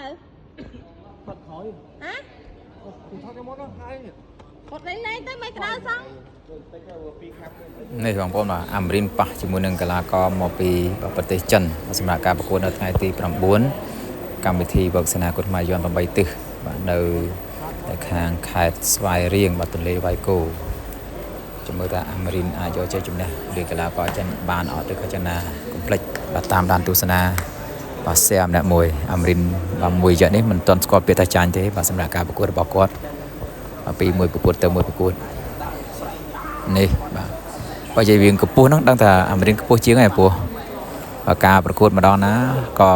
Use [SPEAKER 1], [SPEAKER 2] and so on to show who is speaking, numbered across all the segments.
[SPEAKER 1] នៅ
[SPEAKER 2] បាត់ក្រោយ
[SPEAKER 1] ហ៎
[SPEAKER 2] ថតមកដល់ហើយ
[SPEAKER 1] គាត់លេងលេងទៅមិនក្តៅសោះ
[SPEAKER 3] នេះបងប្អូនបាទអាមរិនប៉ះជាមួយនឹងកីឡាករមកពីប្រទេសចិនសម្រាប់ការប្រកួតនៅថ្ងៃទី9កម្មវិធីវឹកសេនាគុតខ្មែរយន្ត8ទិសបាទនៅខាងខេត្តស្វាយរៀងបាទទន្លេវ៉ៃគោចាំមើលថាអាមរិនអាចយកជ័យជំនះលើកីឡាករចិនបានអត់ឬក៏យ៉ាងណាកុំភ្លេចបាទតាមដានទស្សនាបាទ share ម្នាក់មួយអាមរិនបាទមួយរយៈនេះមិនទាន់ស្គាល់ពាក្យថាចាញ់ទេបាទសម្រាប់ការប្រកួតរបស់គាត់បាទពីមួយប្រកួតទៅមួយប្រកួតនេះបាទ បើនិយាយរឿងកម្ពស់ហ្នឹងដឹងថាអាមេរិកកម្ពស់ជាងហើយព្រោះបើការប្រកួតម្ដងណាក៏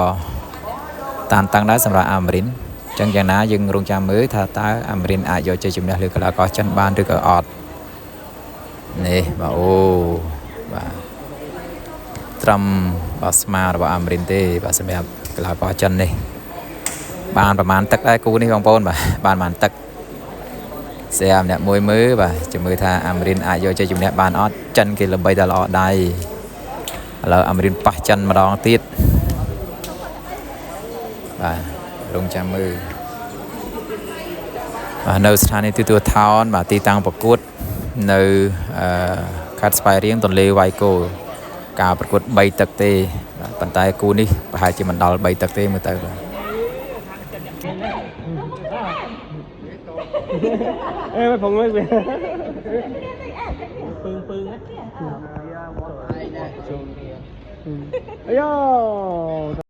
[SPEAKER 3] តាមតាំងដែរសម្រាប់អាមេរិកអញ្ចឹងយ៉ាងណាយើងរងចាំមើលថាតើអាមេរិកអាចយកជ័យជំនះលើកីឡាករចិនបានឬក៏អត់នេះបាទអូបាទត្រឹមបាទស្មារបស់អាមេរិកទេបាទសម្រាប់កីឡាករចិននេះបានប្រហែលទឹកដែរគូនេះបងប្អូនបាទបានប្រហែលទឹក សែម្នាក់មួយមើលបាទជំរឿថាអាមេរិនអាចយកជ័យជំនះបានអត់ចិនគេល្បីតែល្អដៃឥឡូវអាមេរិនប៉ះចិនម្ដងទៀតបាទរងចាំមើលបាទនៅស្ថានីយ៍ទូទួលថោនបាទទីតាំងប្រកួតនៅអឺខេត្តស្វាយរៀងទន្លេវ៉ៃគោការប្រកួត3ទឹកទេបាទប៉ុន្តែគូនេះប្រហែលជាមិនដល់3ទឹកទេមើលទៅបាទ
[SPEAKER 2] អេមិនផងវិញពឹងពឹងអាយ៉ា